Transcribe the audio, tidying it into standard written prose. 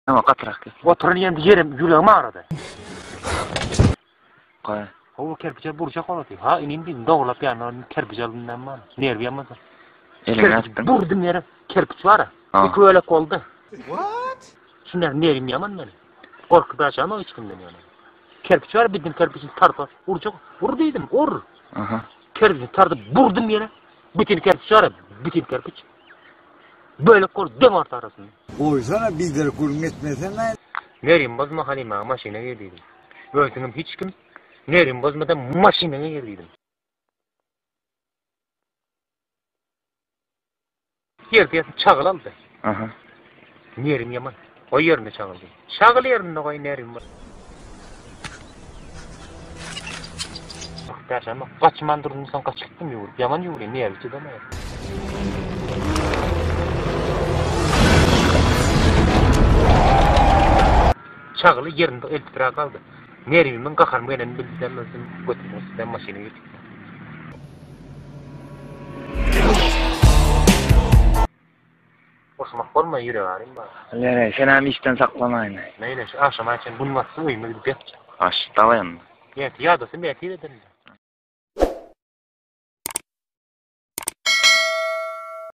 Ama gatyrak gel. Oturan ýerimde ýerim ýüregim agyrdy. Goý. Hawa kerpiç burjak boldy. Ha inim diýdim dogrulap ýanyna kerpiç aldym näme bar. Nerwi ýamasa. Eliňe atdyň. Burdum ýere kerpiç bar. Iki bölek boldy. What? Şundan nerwim ýaman meniň. Gorkup ýaşamok hiç kimden ýöne. Kerpiç bar bildim kerpiçini tarpa urjak. Ur diýdim ur. Aha. Kerpiçini tartyp burdum ýere. Bütin kerpiç bar bütin kerpiç. Bölek bolup deň orta arasynda. Goýsana biderek gürrüň etmesene. Nerim bozma Halymaga maşyna gir diýdim. Özüňem hiç kim nerim bozmada maşynyňa gir diýdim. Ýerde ýatyp çagyl aldy. Aha. Nerim ýaman. Goý ýerinde çagyl diýdim. Çagyl ýerinde goý nerim bor. Ýaşamak. Gaçman durdum soň gaçyp gitdim ýüwrüp. Ýaman ýüwürýän nerwi çydamaýar. Çagyly ýerinde eltibräk aldy. Nerwimiň gaharym gelenini bilsem özüm götümiň üstünden maşyna girip gitdim. Uruşmak bolmaý ýürek arym bar. Lere, senäm işden saklamaýyn. Meýle, şu agşama çen gün batsyn öýüme gidip ýatjak. Aş, daway onda. Ýat, ýadasam ertir ederin.